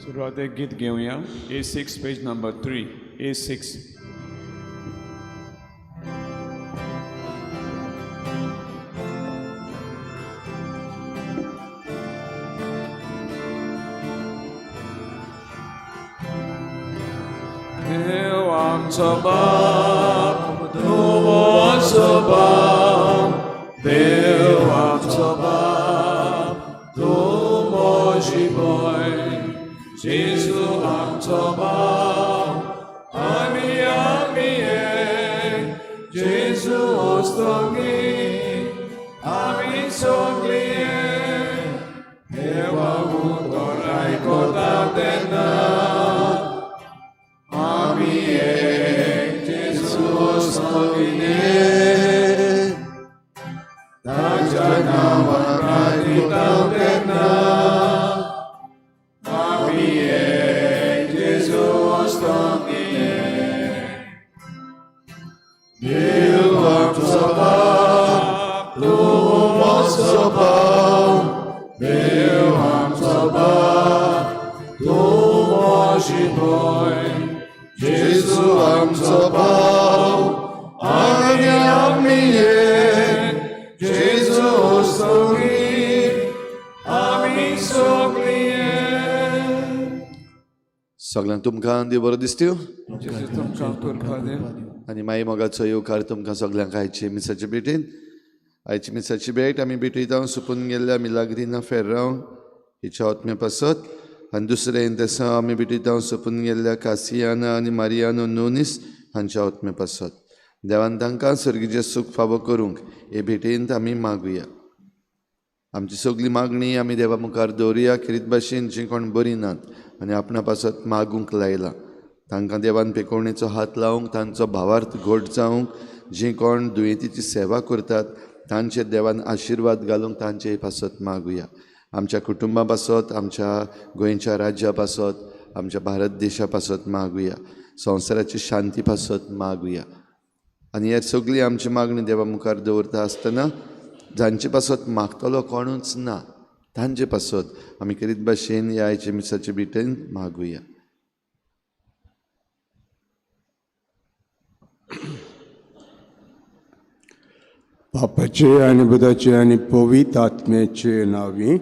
सुरवातेक गीत घेवया. A6, page number 3. A6. देव आमचो बाप, तूं आमचो बाप, देव आमचो बाप, तूं म्हजी भयण, जेजू आमचो बाप, आमी आमी एक, जेजू ओस्तोगी, आमी सगळीं एक, देवा उतर आयकता तेन्ना आमी एक, जेजू ओस्तोगी, ताच्या नांवान प्रार्थता तेन्ना आमी एक, जेजू ओस्तोगी. देव आमचो बाप, तूं म्हजो बाप, देव आमचो बाप, तूं म्हजी भयण, जेजू आमचो बाप, आनी आमी एक, जेजू सगळीं, आमी सगळीं एक. सगळ्यांक तुमकां देव बरो दिसत्यो. जेजू तुमकां कृपा दी. आनी माई मोगाचो येवकार तुमकां सगळ्यांक आयचे मिसाचे भेटीन. आयची मिसाची भेट आमी भेटयता सुपून गेल्ल्या मिलाग्रिना फेर्रांव हिच्या आत्मे पासत, आनी दुसरें तेसा आमी भेटयता सुपून गेल्ल्या कासियाना आनी मारियानो नोनीस हांच्या आत्मे पासत. देवान तांकां सर्गीचें सूख फावो करूंक हे भेटेंत आमी मागुया. आमची सगळी मागणी आमी देवा मुखार दवरुया. खेरीत भाशेन जीं कोण बरीं नात आनी आपणा पासत मागूंक लायलां तांकां देवान पेकोवणेचो हात लावंक, तांचो भावार्थ घट जावंक, जीं कोण दुयेंतीची सेवा करतात तांचे देवान आशिर्वाद घालूंक तांचे पासत मागुया. आमच्या कुटुंबा पासत, आमच्या गोंयच्या राज्या पासत, आमच्या भारत देशा पासत मागुया. संवसाराची शांती पासत मागुया. आनी हे सगळी आमची मागणी देवा मुखार दवरता आसतना जांचे पासत मागतलो कोणूच ना तांचे पासत आमी करीत भाशेन ह्या आयच्या मिसाचे भेटेन मागुया. बापाचे आनी बुधाचे आनी पवित्र आत्म्याचे नांवी.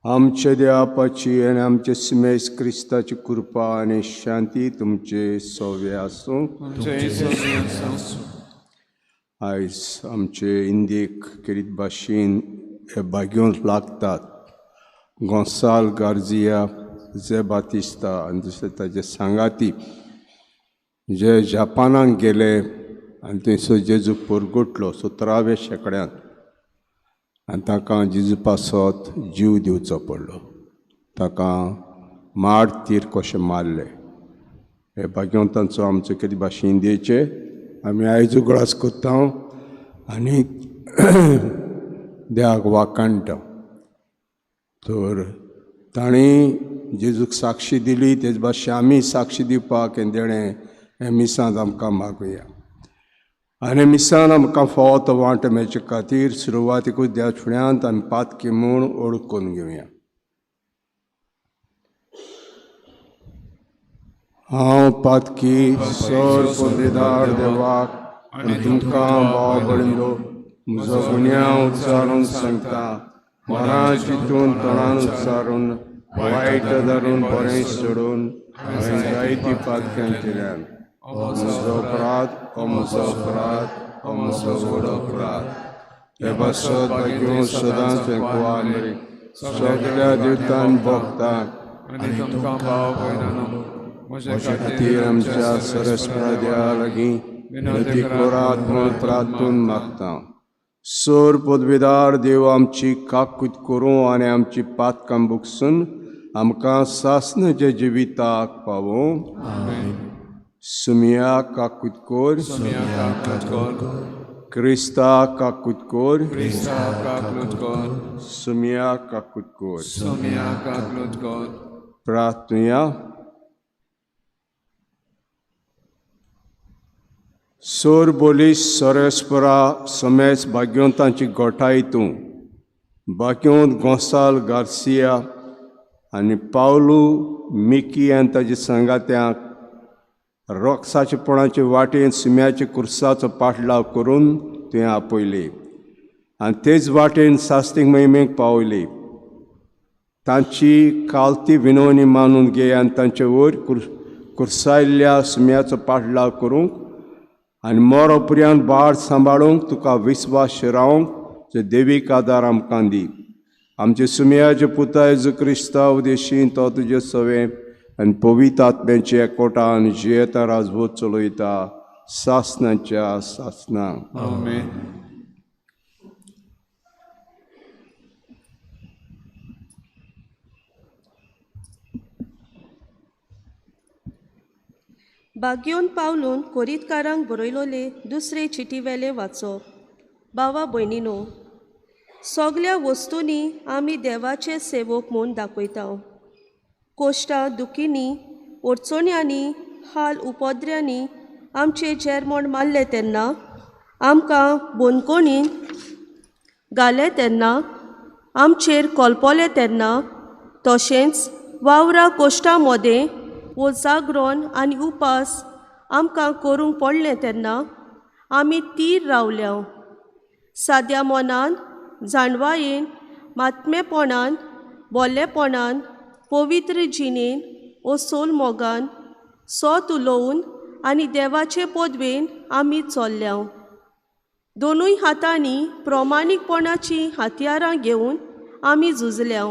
आमच्या देवाची आनी आमचे सिमेस क्रिस्ताची कृपा आनी शांती तुमचे सोवे आसूं. तुमचेय सगळीं आसूं. आयज आमचे इंदीक खेरीत भाशेन हे भाग्योंत लागतात गोंसाल गार्जिया जे बातिस्ता आनी दुसरे ताजे सांगाती जे जापानाक गेले आनी थंयसर जेजू परगटलो 17व्या शेंकड्यांत आनी तांकां जेजू पासत जीव दिवचो पडलो. ताका माड तीर कशें मारले. हे भाग्यवंतांचो आमचो कितें भाशेन दिवचे आमी आयज उगडास करता आनी देवाक वाखाणटा. तर तांणी जेजूक साक्षी दिली तेच भाशेन आमी साक्षी दिवपाक हें देणें हें मिसांत आमकां मागुया. आनी मिसान आमकां फावो तो वांटो मेळचे खातीर सुरवातीकूच देवा फुड्यांत आमी पातकी म्हूण ओळखून घेवया. हांव पातकी सर पदवीदार देवाक आनी तुमकां भाव भयणींनो म्हजो गुन्यांव उच्चारून सांगता. मरां चिंतून तोंडान उच्चारून वायट धरून बरें सोडून हांवें जायतीं पातक्यां केल्यान. म्हजो अपराध, हो म्हजो अपराध, हो म्हजो व्हड अपराध. हे पासत भाग्यो सदांच कुवार सगळ्या देवतान भोगतात आनी तुमकां भाव भयणांनो म्हजे खातीर आमच्या सरस्परा देवा लागीं विनंती करात म्हूण प्रार्थून मागता. सोर पदवीदार देव आमची काकूत करूं आनी आमची पातकां बुकसून आमकां सासणाच्या जिविताक पावों. सुमिया काकूत कोर, क्रिस्ता काकूत कोर, सुमिया काकूत कोर. प्रार्थुया. सोर बोलीस सरस्परा समेस भाग्यवंतांची गोठाय तूं भाग्यवंत गोंसाल गार्सिया आनी पावलू मिकी आनी ताच्या सांगात्यांक रोक्साचेपणाचे वाटेन सुम्याच्या कुर्साचो पाठलाव करून तुवें आपयली आनी तेच वाटेन सास्तीक महिमेक पावयली. तांची कालती विनवणी मानून घे आनी तांचे वयर कुर्सायल्ल्या सुम्याचो पाठलाव करूंक आनी मोरो पर्यंत बाळ सांबाळूंक तुका विस्वास रावंक जे देवीक आदार आमकां दी. आमचे सुम्याचे पुता जेजू क्रिस्ता उदेशीं तो तुजे सवे आनी पवित्र आत्म्याचे एकवटान जियेता राजवट चलयता सासनाच्या सासना. आमेन. बाग्योन पावलून कोरीतकारांक बरयलोले दुसरे चिटी वेले वाचो. बावा भयणीनो, सगल्या वस्तूंनी आमी देवाचे सेवक म्हूण दाखयता. कोश्टां दुखींनी, अडचण्यांनी, हाल उपद्र्यांनी आमचे जेरमोण मारले तेन्ना, आमकां बंदखणीन घाले तेन्ना, आमचेर कोलपोले तेन्ना, तशेंच वावरा कोश्टां मदें वो जागरण आनी उपास आमकां करूंक पडलें तेन्ना आमी तीर रावल्या. साद्या मनान, जाणवायेन, मात्मेपणान, बोल्लेपणान, पवित्र जिणेन, ओसोल मोगान, सोत उलोवन आनी देवाचे पदवेन आमी चल्ल्या. दोनूय हातांनी प्रमाणीकपणाचीं हत्यारां घेवन आमी झुजल्या.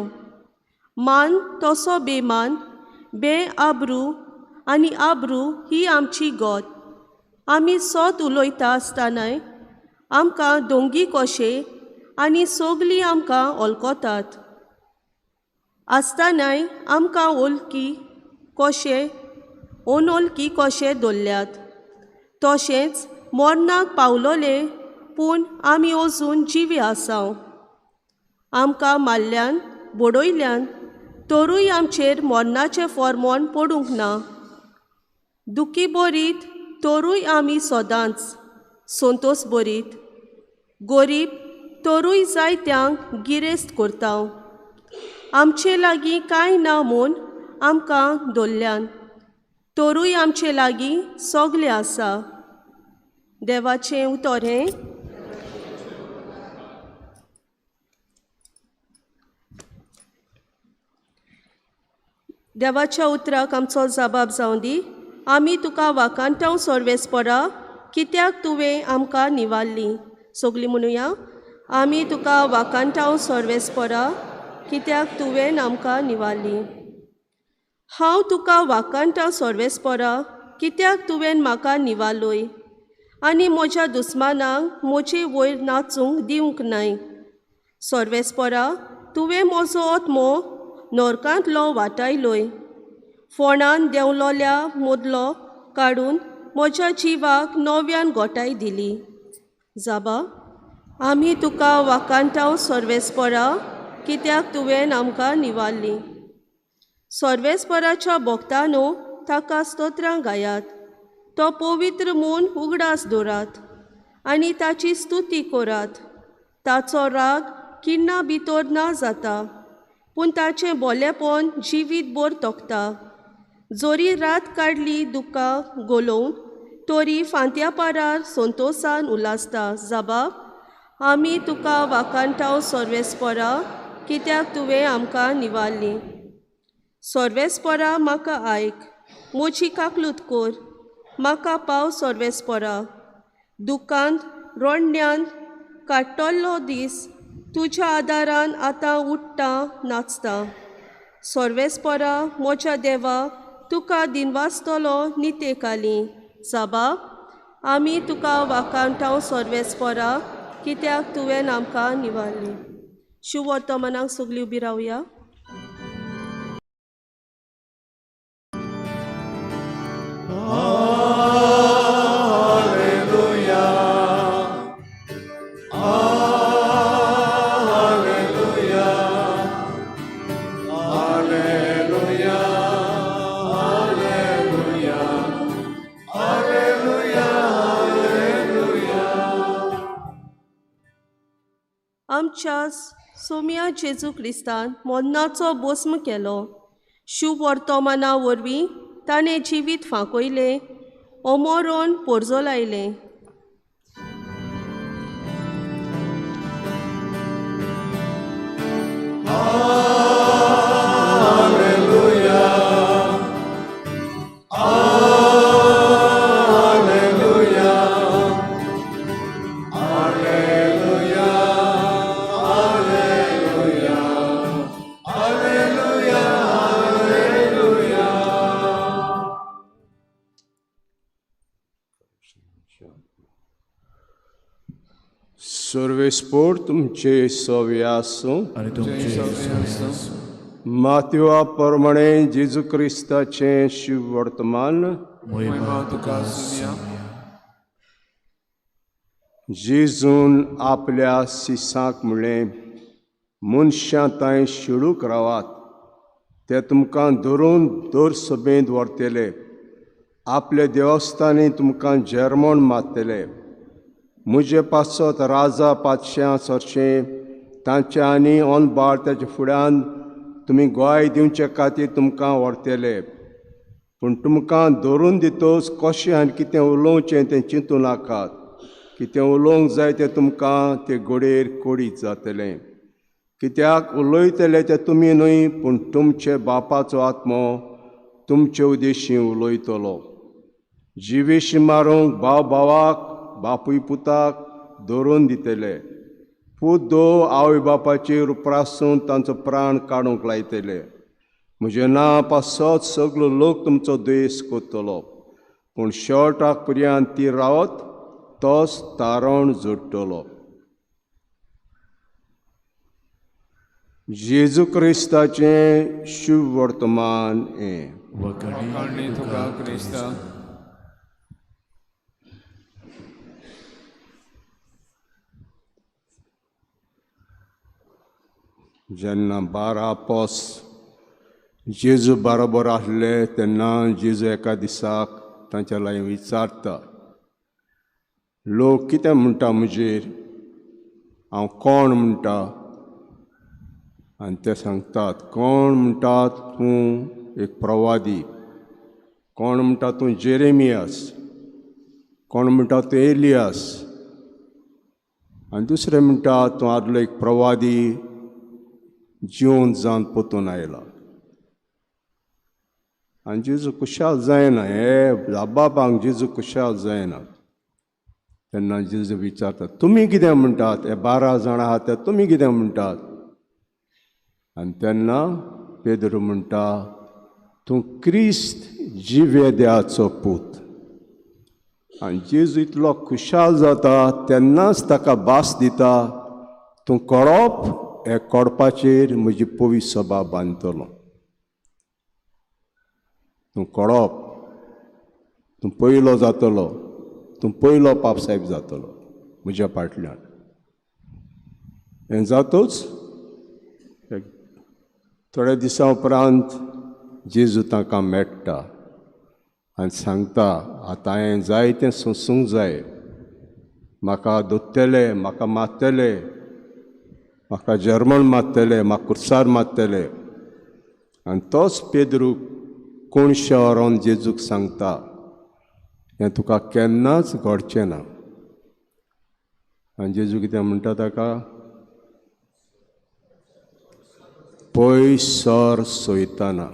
मान तसो बेमान, बे आब्रू आनी आब्रू ही आमची गत. आमी सोत उलयता आसतनाय आमकां दोंगी कशे आनी सगलीं आमकां वळखतात आसतनाय आमकां वळखी कशे अनवळखी कशे दवरल्यात. तशेंच मरणाक पावलोले पूण आमी अजून जिवी आसा. आमकां मारल्यान बडयल्यान तरूय आमचेर मरणाचें फॉर्मोन पडूंक ना. दुखी बरीत तरूय आमी सदांच संतोस बरीत, गरीब तरूय जायत्यांक गिरेस्त करता. आमचे लागीं कांय ना म्हूण आमकां दवरल्यान तरूय आमचे लागीं सगलें आसा. देवाचें उतर हें. देवाच्या उतराक आमचो जबाब जावं दी. आमी तुका वाकांटाव सर्वेस्परा, कित्याक तुवें आमकां निवारली. सगलीं म्हणुया, आमी तुका वाकांटाव सर्वेस्परा, कित्याक तुवें आमकां निवारली. हांव तुका वाकांटाव सर्वेस्परा, कित्याक तुवें म्हाका निवारलोय आनी म्हज्या दुस्मानांक म्हजे वयर नाचूंक दिवंक नाय. सर्वेस्परा, तुवें म्हजो आत्मो नरकांतलो वाटायलोय, फोंडान देंवलोल्या मदलो काडून म्हज्या जिवाक नव्यान गोठाय दिली. जाबा, आमी तुका वाकांटाव सर्वेस्परा, कित्याक तुवें आमकां निवारली. सर्वेस्पराच्या भक्तानो ताका स्तोत्रां गायात, तो पवित्र म्हूण उगडास दवरात आनी ताची स्तुती करात. ताचो राग किण्णा भितर ना जाता, पूण ताचें बोलेपण जिवीत भर तोखता. जोरी रात काडली दुकां गोलोवन, तरी फांत्या पारार संतोसान उल्हासता. जाबा, आमी तुका वाकांटाव सर्वेस्परा, कित्याक तुवें आमकां निवारली. सर्वेस्परा म्हाका आयक, म्हजी काकलूत कर, म्हाका पाव सर्वेस्परा. दुकांत रडण्यांत काडटलो दीस तुज्या आदारान आतां उठ्ठा नाचता. सर्वेस्परा म्हज्या देवा, तुका दिनवासतलो नितेकाली. जाबा, आमी तुका वाकांटाव सर्वेस्परा, कित्याक तुवें आमकां निवारली. शिववर्तमानाक सगळीं उबी रावया. आमच्या सोम्या जेजू क्रिस्तान मरणाचो भस्म केलो. शुभ वर्तमाना वरवीं ताणें जिवीत फांकयलें, अमोरोन पोरजोलायलें. सर्वेस्पोर तुमचे सवे आसूं. आनी तुमचे मातवा प्रमाणे जेजू क्रिस्ताचें शिववर्तमान. मोहिमा तुका सुनिया. जेजून आपल्या सिसांक म्हणलें, मनशां तांय शिडूक रावात, ते तुमकां धरून दर सभेंत व्हरतले, आपल्या देवस्थानी तुमकां जेरमण मारतले. म्हजे पासत राजा पातशां सरशें तांचे आनी अनबाळ ताच्या फुड्यान तुमी गोवाय दिवचे खातीर तुमकां व्हरतले. पूण तुमकां धरून दितोच कशें आनी कितें उलोवचें तें चिंतूं नाकात. कितें उलोवंक जाय तें तुमकां ते गोडेर कोडीत जातलें. कित्याक उलयतले तें तुमी न्हय, पूण तुमचे बापाचो आत्मो तुमचे उद्देशी उलयतलो. जिवेशी मारूंक भाव भावाक, बापूय पुताक धरून दितले. पूत दो आवय बापाचेर उप्रासून तांचो प्राण काडूंक लायतले. म्हजें नांव पासत सगलो लोक तुमचो द्वेस करतलो, पूण शेवटाक पर्यंत ती रावत तोच तारण जोडटलो. जेजू क्रिस्ताचें शुभ वर्तमान हें. वखाणी तुका क्रिस्ता. जेन्ना 12 पोस जेजू बरोबर आसले तेन्ना जेजू एका दिसाक तांच्या लागीं विचारता, लोक कितें म्हणटा म्हजेर, हांव कोण म्हणटा? आनी ते सांगतात, कोण म्हणटा तूं एक प्रवादी, कोण म्हणटा तूं जेरेमियास, कोण म्हणटा तूं एलियास, आनी दुसरें म्हणटा तूं आदलो एक प्रवादी जिवन जावन पोतून आयला. आनी जेजू खुशाल जायना, हे बाबांक जेजू खुशाल जायना. तेन्ना जेजू विचारता, तुमी कितें म्हणटात? हे 12 जाणां आहात ते तुमी कितें म्हणटात? आनी तेन्ना पेद्रू म्हणटा, तूं क्रिस्त जिवे देवाचो पूत. आनी जेजू इतलो खुशाल जाता तेन्नाच ताका भास दिता, तूं कोडप, हे कोडपाचेर म्हजी पवी सभा बांदतलो. तूं कोडप, तूं पयलो जातलो, तूं पयलो पापसाहेब जातलो म्हज्या फाटल्यान. हें जातूच थोड्या दिसां उपरांत जेजू तांकां मेळटा आनी सांगता, आतां हांवें जाय तें सोंसूंक जाय, म्हाका दोत्तले, म्हाका मारतले, म्हाका जर्मन मारतले, म्हाका कुर्सार मारतले. आनी तोच पेद्रू कोणशे व्हरोन जेजूक सांगता, हें तुका केन्नाच घडचें ना. आनी जेजू कितें म्हणटा ताका, पयस सर सोयतना,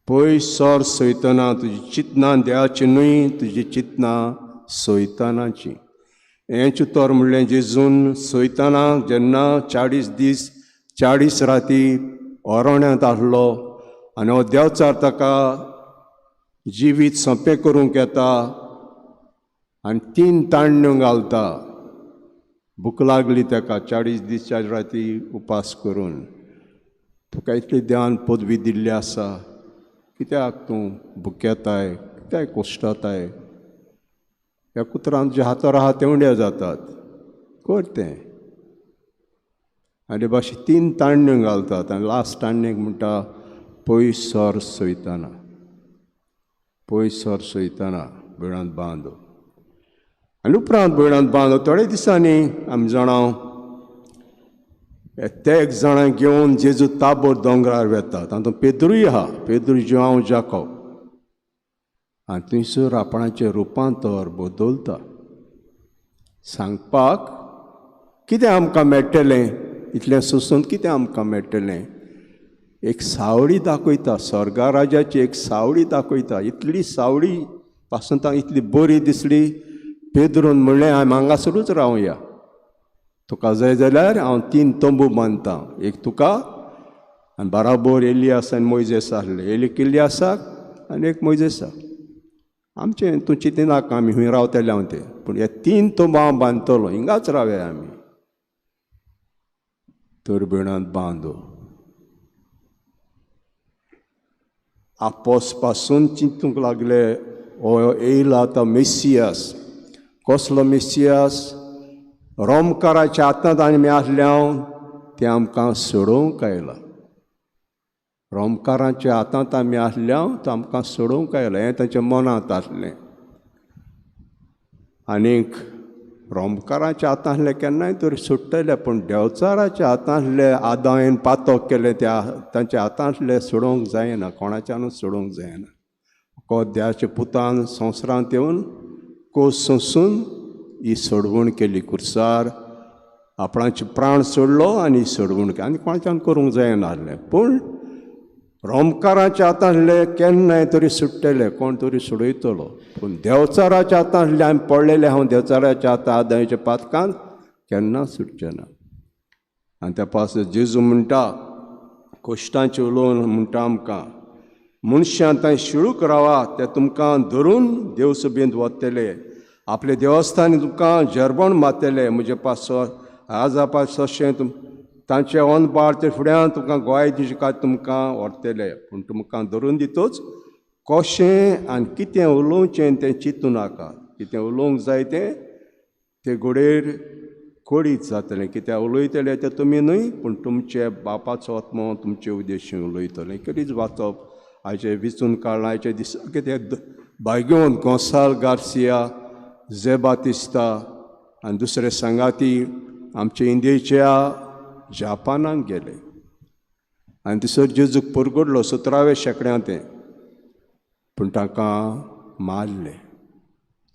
पयस सर सोयतना, तुजी चिंतनां देवाची न्हय, तुजी चिंतनां सोयतानाची. हें चिंतर म्हणलें जेजून सोयताना जेन्ना 40 दीस 40 राती अरण्यांत आसलो आनी हो देवचार ताका जिवीत सोंपें करूंक येता आनी 3 तांडण्यो घालता. भूक लागली ताका, 40 दीस 40 राती उपास करून. तुका इतली देवान पदवी दिल्ली आसा, कित्याक तूं भुकेताय, कित्याक कोश्टाताय? ह्या कुत्रान जे हातार आहा तेवड्या जातात, कर तें. आनी भाशे 3 तांडण्यो घालतात आनी लास्ट तांडणेक म्हणटा, पयस सर सोयताना, पयस सर सोयताना भयणांत बांद. आनी उपरांत भयणांत बांद थोड्या दिसांनी आमी जाणा हे तेग जाणां घेवन जेजू ताबोर दोंगरार वेता. तातूंत पेद्रूय आहा, पेद्रू, जुआंव, जाकोब. आनी थंयसर आपणाचें रुपांतर बदलता. सांगपाक कितें आमकां मेळटलें, इतलें सोंसून कितें आमकां मेळटलें? एक सावळी दाखयता, स्वर्गा राजाची एक सावळी दाखयता. इतली सावळी पासून तांकां इतली बरी दिसली. पेद्रून म्हणलें, हांवें हांगासरूच रावया, तुका जाय जाल्यार हांव 3 तंबू बांदता, एक तुका आनी बराबर एलियास आनी मोयजेस आसले, एक एलियासाक आनी एक मोयजेसाक. आमचें तूं चिंतिनाका, आमी खंय रावतले हांव तें, पूण हे 3 तंबू हांव बांदतलो, हिंगाच रावया आमी. तर भयणांत बांदो आपोस पासून चिंतूंक लागले, हो येयला आतां मेसियास. कसलो मेसियास? रोमकाराच्या हातांत आमी आसले हांव, ते आमकां सोडोवंक आयला. रोमकाराच्या हातांत आमी आसले हांव, तो आमकां सोडोवंक आयला, हें तांच्या मनांत आसलें. आनीक रोमकाराच्या हातांतले केन्नाय तरी सुट्टले, पूण देंवचाराच्या हातांतले आदायन पातक केले त्या तांच्या हातांतले सोडोवंक जायना, कोणाच्यानूच सोडोवंक जायना. को देवाच्या पुतान संवसारांत येवन कोस सोंसून ही सोडवण केली, कुर्सार आपणाचे प्राण सोडलो आनी सोडवण केली, आनी कोणाच्यान करूंक जायना आसलें. पूण रोमकाराच्या हातांतले केन्नाय तरी सुट्टले, कोण तरी सोडयतलो. पूण देंवचाराच्या हातांतले आमी पडलेले हांव देंवचाराच्या हातां आदायच्या पातकान केन्ना सुटचें ना. आनी त्या पासून जेजू म्हणटा, कोश्टांचें उलोवन म्हणटा आमकां, मनशां थंय शिळूक रावा, ते तुमकां धरून देवसभेंत वतले, आपले देवस्थानी तुमकां जरबण मारतले, म्हजे पासत हाजा पासशें तांचे अनबार ते फुड्यान तुमकां गोवाय दिवचे खातीर तुमकां व्हरतले, पूण तुमकां धरून दितूच कशें आनी कितें उलोवचें तें चिंतूं नाका. कितें उलोवंक जाय तें ते घोडेर कोडीत जातलें, कित्याक उलयतले तें तुमी न्हय, पूण तुमचे बापाचो आत्मो तुमचे उद्देशीन उलयतलें. करीच वाचप आयचें विचून काडलां आयचे दिसा कितें भाग्योन गोंसाल गार्सिया, जे बातिस्ता आनी दुसरे सांगाती आमचे इंडियेच्या जापानाक गेले आनी थंयसर जेजूक परगडलो 17व्या शेंकड्यांत तें, पूण ताका मारले.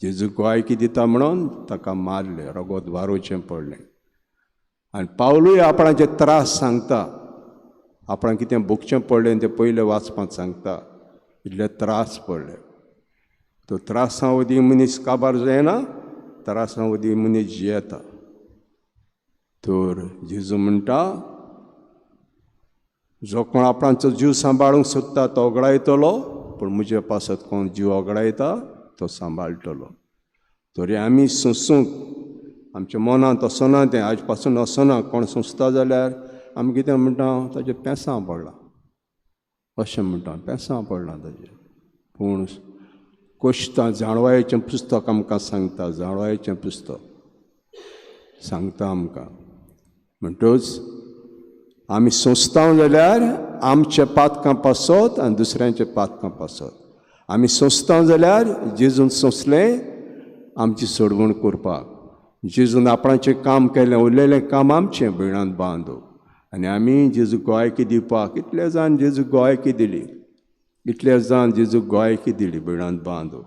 जेजूक गोवायकी दिता म्हणून ताका मारले, रगत वारोवचें पडलें. आनी पावलूय आपणाचे त्रास सांगता, आपणाक कितें भोगचें पडलें तें पयलें वाचपांत सांगता, इतले त्रास पडले. तो त्रासां वदी मनीस काबार जायना, त्रासां वदी मनीस जियेता. तर जेजू म्हणटा, जो कोण आपणाचो जीव सांबाळूंक सोदता तो ओगडायतलो, पूण म्हजे पासत कोण जीव ओगडायता तो सांबाळटलो. तरी आमी सोंसूंक आमच्या मनांत वचना तें, आयज पासून वचना. कोण सोंसता जाल्यार आमी कितें म्हणटा, ताजें पेसांव पडलां अशें म्हणटा, पेसांव पडलां ताजें. पूण कोश्तां जाणवायेचें पुस्तक आमकां सांगता, जाणवायेचें पुस्तक सांगता आमकां. म्हणटच आमी सोंसता जाल्यार आमच्या पातकां पासत आनी दुसऱ्यांच्या पातकां पासत आमी सोंसता जाल्यार जेजून सोंसलें आमची सोडवण करपाक, जेजून आपणाचें काम केलें, उरलेलें काम आमचें भयणांत बांदो. आनी आमी जेजू गोवायकी दिवपाक इतले जाण जेजू गोवायकी दिली, इतले जाण जेजू गोवायकी दिली भयणांत बांदो.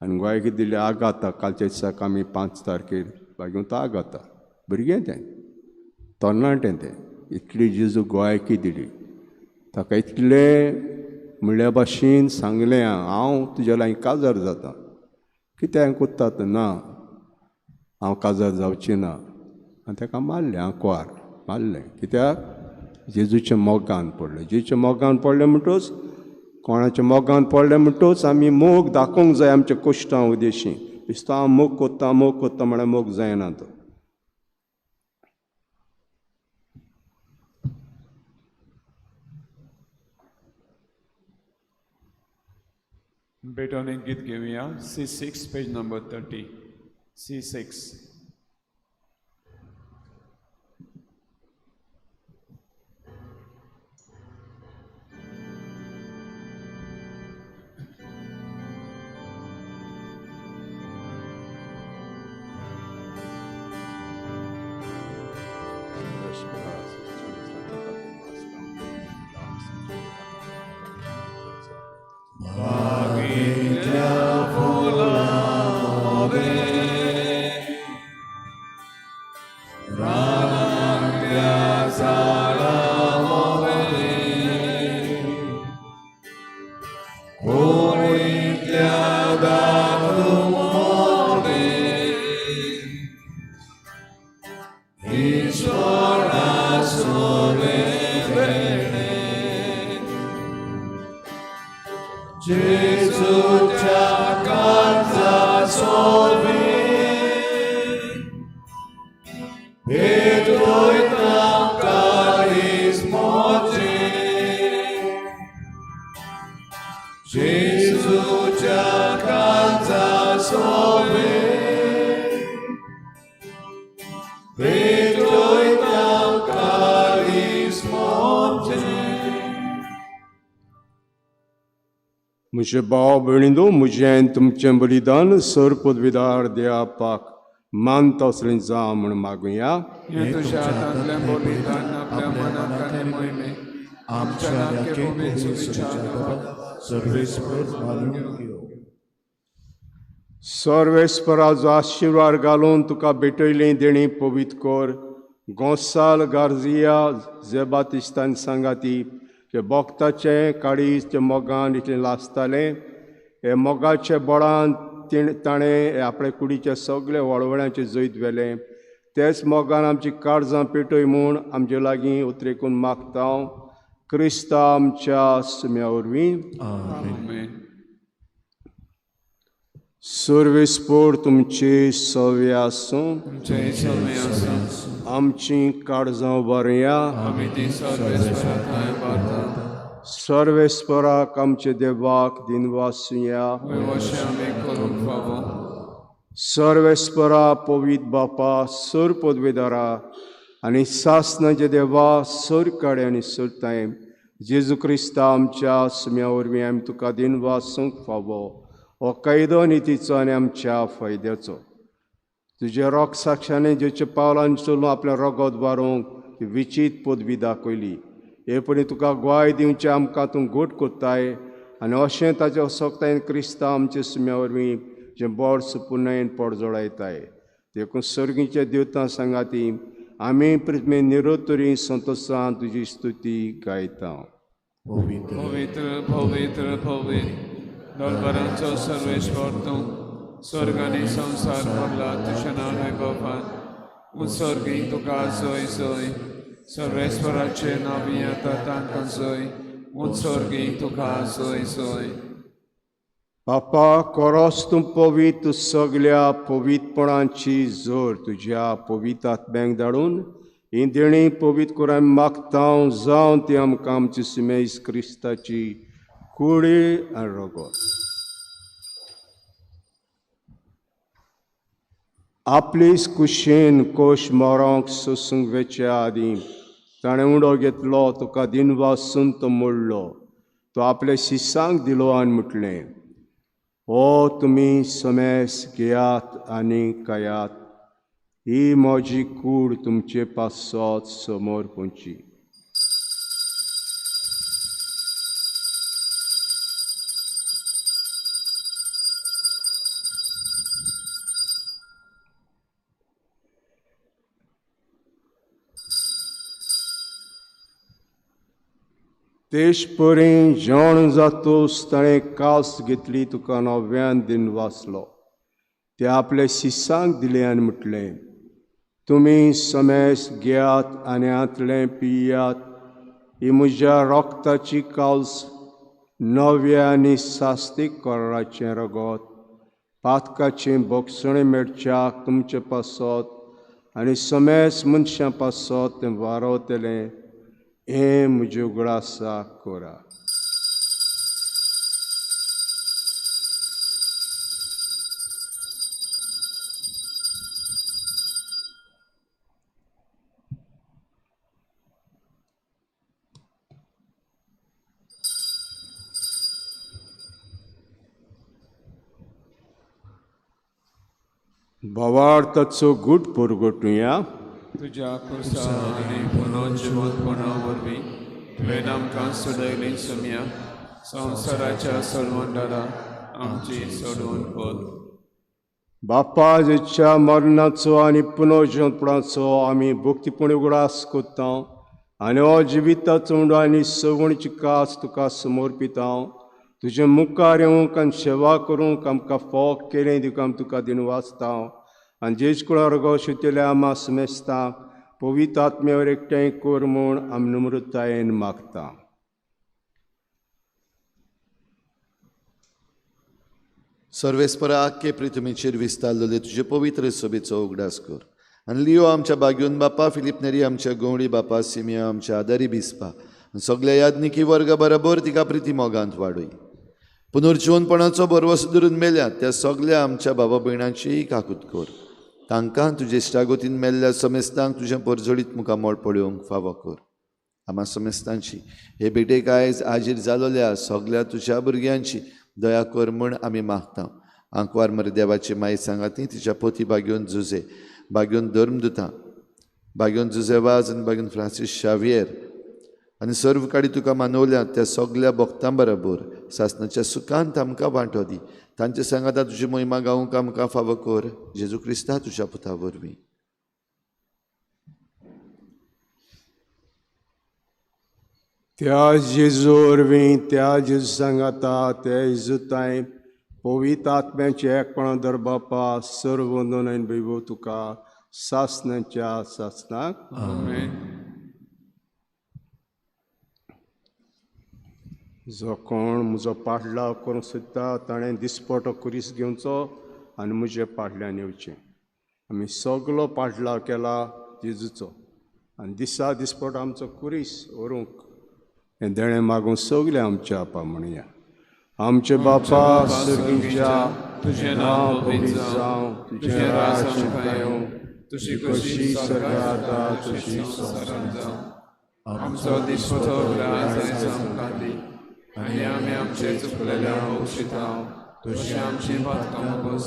आनी गोवायकी दिली आगाता, कालच्या दिसाक आमी 5 तारखेर बागेवन आगाता, भुरगें तें तरणाटें तें, इतली जेजू गोवायकी दिली. ताका इतलें म्हणल्या भाशेन सांगलें, हांव तुज्या लागीं काजार जाता, कित्याक कोत्ता ना, हांव काजार जावचें ना. आनी ताका मारलें, आंकवार मारलें. कित्याक? जेजूच्या मोगान पडलें. जेजूच्या मोगान पडलें म्हणटच, कोणाच्या मोगान पडलें म्हणटच आमी मोग दाखोवंक जाय आमच्या कोश्टां उदेशी. दिसता हांव मोग कोत्ता, मोग कोत्ता म्हळ्यार मोग जायना तो. भेटवण एक गीत घेवया, C6 page number 30, C6. कोळींतल्या फुलां मोदें, रानांतल्या झाडां मोदें, कोळींतल्या धातू मोदें, ईश्वरा सोबें देणें, जेजूच्या काळजा सोबें, भेटयता काळीज म्हजें, जेजूच्या काळजा सोबें, भेटयता काळीज म्हजें. म्हजे भाव भयणींनो म्हजें आनी तुमचें बलिदान सर पदवीदार देवापाक मानता असलें जावं म्हूण मागुया. हें तुज्या हातांतलें बलिदान आपल्या मनाक आनी मोहिमे आमच्या नाके पवित्र सुविचार सर्वेस्पर मानून घेवं. सर्वेस्पराचो आशिर्वाद घालून तुका भेटयलें देणें पवित्र कर. गोंसाल गार्जिया जेबातिस्तान सांगाती जे भक्ताचें काळीज ते मोगान इतलें लासतालें, हे मोगाचे बळान ताणें आपल्या कुडीच्या सगळे वळवळ्यांचें जैत व्हेलें. तेच मोगान आमची काळजां पेटय म्हूण आमचे लागीं उतरेकून मागता हांव क्रिस्ता आमच्या सुम्या वरवीं. आमेन. सर्वेस्पोर तुमचे सवे आसूं. तुमचें सवे आसूं. आमची काळजां उबारुया. आमी ती सर्वेस्परा थंय भारता. सर्वेस्पराक आमचे देवाक दिनवासुया. वयवशें आमी करूंक फावो. सर्वेस्परा पवित्र बापा सर पदवेदारा आनी सासनाचे देवा सर काडे आनी सरताय जेजू क्रिस्ता आमच्या सुम्या वरवीं आमी तुका दिनवासूंक फावो. हो कायदो नितीचो आनी आमच्या फायद्याचो. तुज्या रोग साक्षाने जेच्या पावलान चलून आपल्या रोगत वारोवंक विचीत पदवी दाखयली. हे पणी तुका ग्वाय दिवचें आमकां तूं घट कोत्ताय आनी अशें ताच्या असक्तायेन क्रिस्ता आमच्या सुम्या वरवीं जें बोड सुपुर्णायेन पोट जोडायताय. देखून सर्गीच्या देवतां सांगाती आमी पृथ्वी निरोतरी संतोशान तुजी स्तुती गायता. पवित्र पवित्र पवित्र पवित्र दरबारांचो सर्वेश्वर तूं, स्वर्ग आनी संवसार भरला तुज्या नांव वैभवान. उत्सर्गी तुका जय जय, सर्वेश्वराचे नांव येता तांकां जय, उत्सर्गी तुका जय जय. बापा कोरोस तूं पवित्र सगल्या पवित्रपणाची जोर तुज्या पवित्र आत्म्यांक धाडून ही देणी पवित्र करून आमी मागता जावन ती आमकां आमची सुमेस क्रिस्ताची कुडी आनी रगत. आपलीच कुशेन कोश मरोंक सोसूंक वेच्या आदीं ताणें उडो घेतलो, तुका दिनवासून तो मोडलो, तो आपल्या शिसांक दिलो आनी म्हटलें, हो तुमी समेस घेयात आनी खायात, ही म्हजी कूड तुमचे पासत समोर पोंची. तेश परी जेवण जातोस ताणें कास घेतली, तुका नव्यान दिन वाचलो, ते आपल्या शिसांक दिलें आनी म्हटलें, तुमी समेस घेयात आनी हांतलें पियात, ही म्हज्या रक्ताची काल्स नव्या आनी सास्तीक कराराचें रगत, पातकाचें भोगसणें मेळच्याक तुमचे पासत आनी समेस मनशां पासत तें वारवतलें, हें म्हज्या उगडासाक करा. भावार्थाचो गूट पुरगोटुया. तुज्या कुर्सा आनी पुनर्जिवंतपणा वरवीं तुवें आमकां सुदयली सुमया, संवसाराच्या सर्वंडारा आमची सोडवण कर. बापा जेच्या मरणाचो आनी पुनर्जिवपणाचो आमी भक्तीपणी उगडास करता आनी हो जिविताचो उंडो आनी सवणीची कास तुका समर्पिता. तुजे मुखार येवंक आनी सेवा करूंक आमकां फोक केलें देखून आमी तुका दिनवासता आनी जेज कुळार शितल्या आमा समेस्ता पवित्र आत्म्यावर एकठांय कर म्हूण आमी नम्रतायेन मागता. सर्वेस्परा आख्खे पृथ्वीचेर विस्तारलेले तुजे पवित्र सभेचो उगडास कर आनी लियो आमच्या बागयोन बापा, फिलीप नेरी आमच्या गवळी बापा, सिमिया आमच्या आदारी बिस्पा आनी सगल्या याज्ञिकी वर्गा बरोबर तिका प्रिती मोगांत वाडय. पुनर्जिवनपणाचो भरवंसो धरून मेल्या त्या सगल्या आमच्या बाबा भयणांचीय काकूत कर. तांकां तुजे इश्टागतीन मेल्ल्या समेस्तांक तुजें परजळीत मुखामळ पळोवंक फावो कर. आमा समेस्तांची हे भेटेक आयज आजीर जालोल्या सगल्या तुज्या भुरग्यांची दया कर म्हूण आमी मागता. आंकवार मरे देवाची माई सांगाती तिच्या पोती बागयोन जुजे, बागयोन धर्मदुतां, बागयोन जुजे वाज आनी बागयोन फ्रांसीस शावियर आनी सर्व काडी तुका मानवल्या त्या सगल्या भक्तां बरोबर सासणाच्या सुखांत आमकां वांटो दी. तांचे सांगाता तुजी मोहिमा गावंक आमकां फावो कर. जेजू क्रिस्ता तुज्या पुता वरवीं. त्या जेजू वरवीं, त्या जेजू सांगाता, त्या जेजूताय पवित्र आत्म्याचें एकपणा दर बापा सर्व वंदन आनी वैभव तुका सासणाच्या सासणाक. आमेन. जो कोण म्हजो पाडलाव करूंक सोदता ताणें दिसपटो कुरीस घेवचो आनी म्हजे पाडल्यान येवचें. आमी सगलो पाडलाव केला जेजूचो आनी दिसा दिसपटो आमचो कुरीस व्हरूंक हें देणें मागूंक सगलें आमच्या आपा म्हणया. आमचे बापा सर्गीच्या, तुजें नांव पवित्र जावं, तुजें राज आमकां येवं, तुजी खोशी स्वर्गांत जाता तशी संवसारांत जावं. आमचो दिसपटो ग्रास आयज आमकां दी आनी आमी आमचे चुकलेल्यांक बक्षिता तशी आमची पातकां बोगस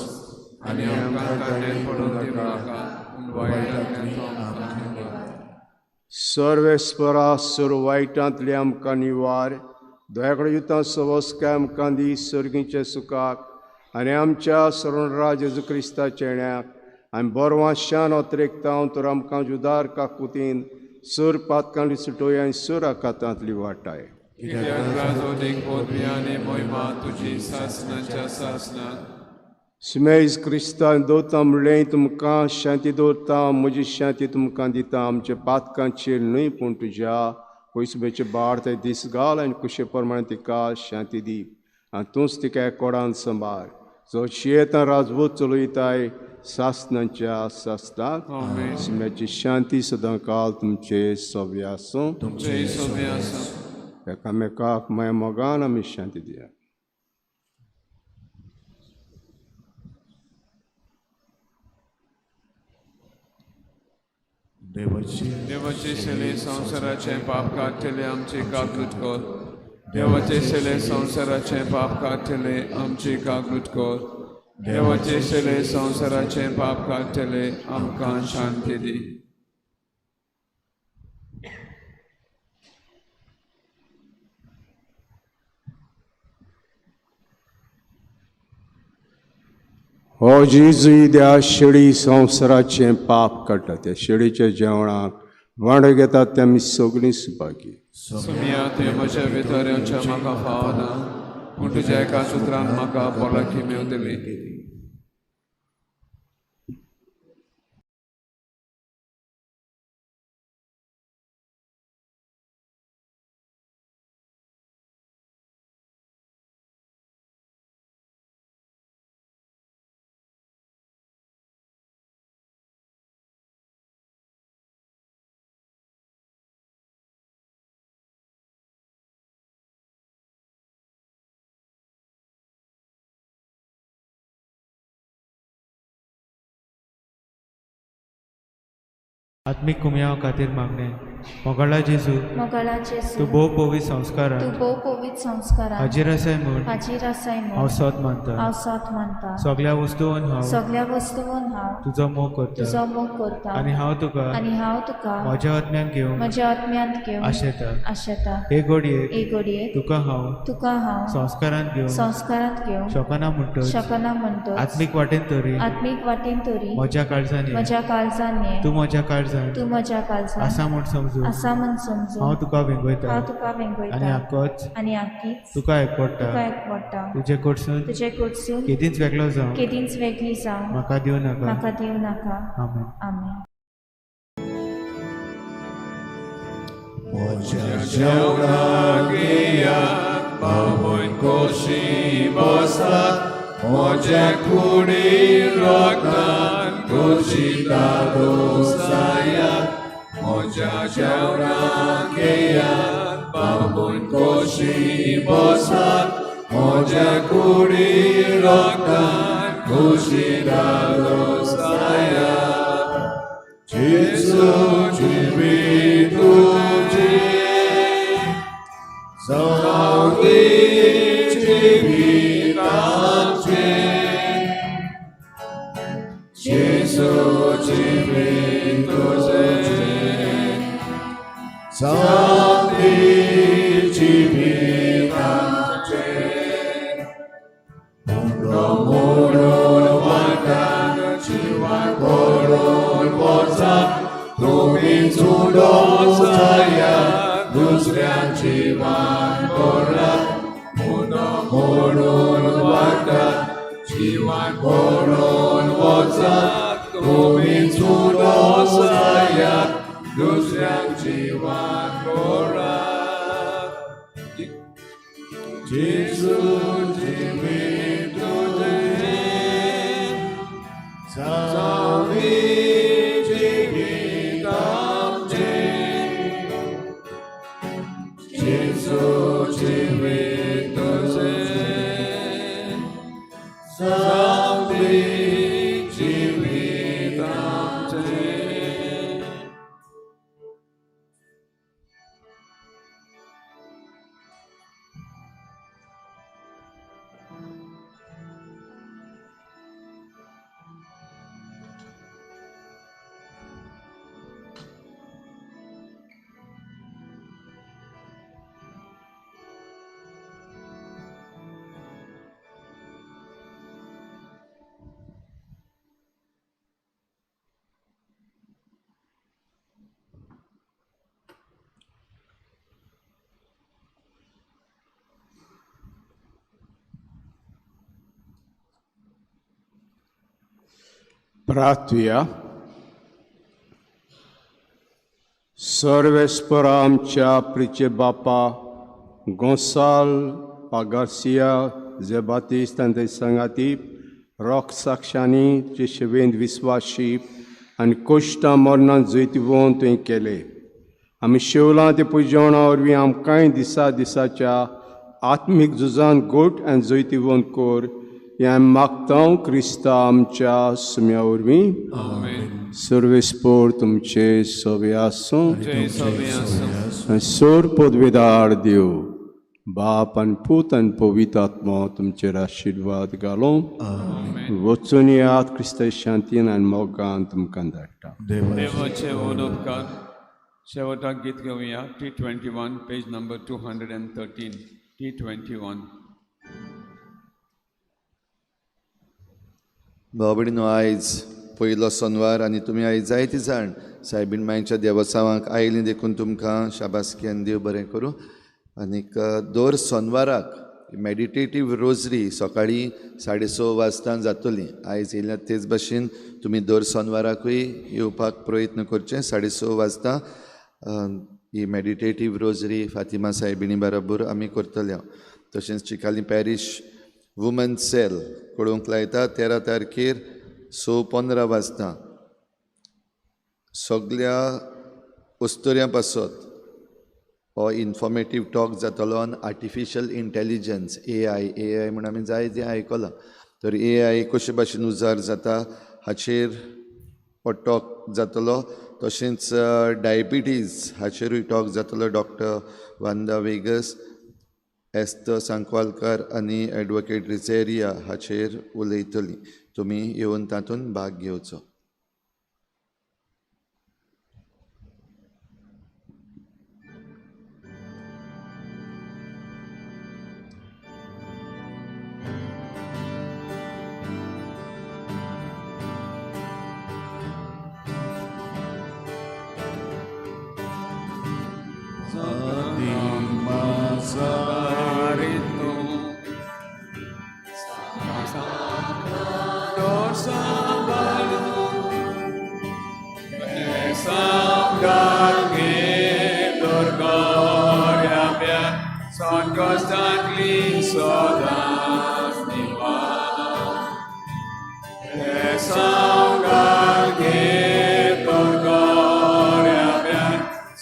आनी आमकां काडण्यान पडून दिवं नाका, पूण वायटांतल्यान तो आमकां निवार. सर्वेस्परा सर्व वायटांतली आमकां निवार, दयाकडे युतां सवस्काय आमकां दी सर्गीच्या सुखाक आनी आमच्या सरणराज जेजू क्रिस्ताच्या येण्याक आनी बरवाशान अत्रेकता तर आमकां जुदार काकुतीन सर पातकांनी सुटोय आनी सर आकातांतली वाटाय. कित्याक राजो देख पदवी आनी मोहिमा तुजी सासणाच्या सासणाक. सुमेज क्रिस्तान दवरता म्हणलें तुमकां शांती दवरता, म्हजी शांती तुमकां दिता. आमच्या पातकांचेर न्हय पूण तुज्या पयसुबेचे बाळ ते दीस घाल आनी कुशे प्रमाणे तिका शांती दी आनी तूंच तिका कोडान सांबाळ. जो शियेतां राजवत चलयताय सासणाच्या सासणाक. आमेन. सुम्याची शांती सदां काल तुमचे सोबी आसूं. तुमचेय सोबी आसूं. एकामेकाक माया मोगान आमी शांती दिया. देवाचे शेले संवसाराचें पाप काडटले आमची काकूत कर. देवाचे शेले संवसाराचें पाप काडटले आमची काकूत कर. देवाचे शेले संवसाराचें पाप काडटले आमकां शांती दी. हो जेजू त्या शेळी संवसाराचें पाप काडटा, त्या शेळीच्या जेवणाक वांटो घेतात ते आमी सगळीं सुभागी. सुमिया तुवें म्हज्या भितर येवचें म्हाका फावना, पूण तुज्या एका सुत्रान म्हाका भलायकी मेवतली. आत्मीक कुमयाव खातीर मागणें. मोगाळा जेजू, मोगाळा जेजू, तूं भोव पवित्र संस्कारान, तूं भोव पवित्र संस्कारान हाजीर आसाय म्हूण, हाजीर आसाय म्हूण हांव सोद मानता, हांव सोद मानता. सगळ्या वस्तून हांव, सगळ्या वस्तून हांव तुजो मोग करता, तुजो मोग करता. आनी हांव तुका, आनी हांव तुका म्हज्या आत्म्यान घेवन, म्हज्या आत्म्यांत घेवन आशेता, आशेता. हे घडयेक, हे घडयेक तुका हांव, तुका हांव संस्कारांत घेवन, संस्कारांत घेवन शकना म्हणटच, शकना म्हणटच, आत्मीक वाटेन तरी, आत्मीक वाटेन तरी म्हज्या काळजान, म्हज्या काळजान ये, तूं म्हज्या काळजान, तूं म्हज्या काळजान आसा म्हूण समजून, आसा म्हूण समजून हांव तुका वेंगयता, हांव तुका वेंगयता. आनी आकोच, आनी आकीच तुका एकवडटा, तुका एकवडटा. तुजे कडसून, तुजे कडसून केदींच वेगळो जावं, केदींच वेगळी जावं म्हाका दिवं नाका, म्हाका दिवं नाका. आमेन. आमेन. म्हज्या जेवणाक येयात, बाबून कोशी बसात, म्हज्या कुडी रोगतान कोशिता दोसायात. म्हज्या जेवणाक येयात, बाबून कोशी बसात, म्हज्या कुडी रोगतान कोशिता दोसायात. जेजू जिवीत तुजें जावं जिवीत आमचें, जेजू जिवीत तुजें जावं जिवीत आमचें. मुंडो मोडून वाटान जिवान पडून वचात, तुमी चुडो जायात, दुसऱ्या जिवान पडात. मुंडो मोडून वाटात, जिवान पडून वचात, तुमी चुडो जायात, दुसऱ्या जिवान पडात. जेजू जिवीत तुजें जावं जिवीत आमचें, जेजू जिवीत तुजें जावं जिवीत आमचें. प्रार्थुया. सर्वेस्पर आमच्या प्रिचे बापा गोंसाल पागार्सिया जेबातीस्त आनी संगाती रोख साक्षांनी जे शिवेंत विस्वाशी आनी कोश्टां मरणां जैतिवोन तुवें केले. आमी शेवलां ते पुजवणा वरवीं आमकांय दिसा दिसाच्या आत्मीक झुजान गोट आनी जैतिवोन कोर, हें आमी मागता क्रिस्ता आमच्या सुम्या वरवीं. आमेन. सर्वेस्पर तुमचे सवे आसूं. जय सवे आसूं. आनी सोर पदवेदार देव बाप आनी पूत आनी पवित्र आत्मो तुमचेर आशिर्वाद घालूं. वचून येयात क्रिस्ता शांतीन आनी मोगान तुमकां धाडटा. देवाचे व्हड उपकार. शेवटाक गीत घेवया T21 page number 213. T21. भाव भयणीनो, आयज पयलो सोनवार आनी तुमी आयज जायती जाण सायबीण मांयच्या देवसावांक आयलीं देखून तुमकां शाबासकी आनी देव बरें करूं. आनीक दर सोनवाराक मेडिटेटीव रोजरी सकाळीं 6:30 वाजता जातली. आयज येयल्या तेच भाशेन तुमी दर सोनवाराकूय येवपाक प्रयत्न करचें. 6:30 वाजता ही मेडिटेटीव रोजरी फातिमा सायबिणी बरोबर आमी करतले. तशेंच चिकाली पॅरीश वुमन सेल कळोवंक लायता 13 तारखेर 6:15 वाजता सगल्या अस्तुऱ्यां पासत हो इन्फॉर्मेटीव टॉक जातलो on artificial intelligence, AI. AI म्हूण आमी जायतें आयकलां, तर AI कशे भाशेन उजार जाता हाचेर हो टॉक जातलो. तशेंच डायबिटीज हाचेरूय टॉक जातलो. डॉक्टर वांदा वेगस, एस्तर सांकवालकर आनी एडवोकेट रिझेरिया हाचेर उलयतली. तुमी येवन तातूंत भाग घेवचो. Son constantly so das niwan.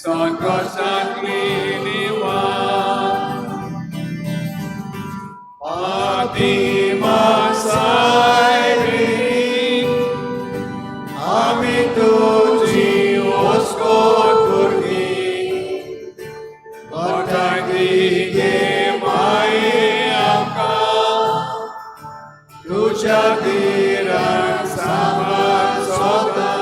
Son constantly niwan. Fatima Sairi, Ami tuji osko turgi, Patagi ge mai amka, Tuja diran sama sota.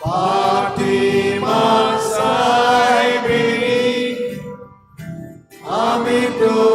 Fatima Sairi, Ami tuji.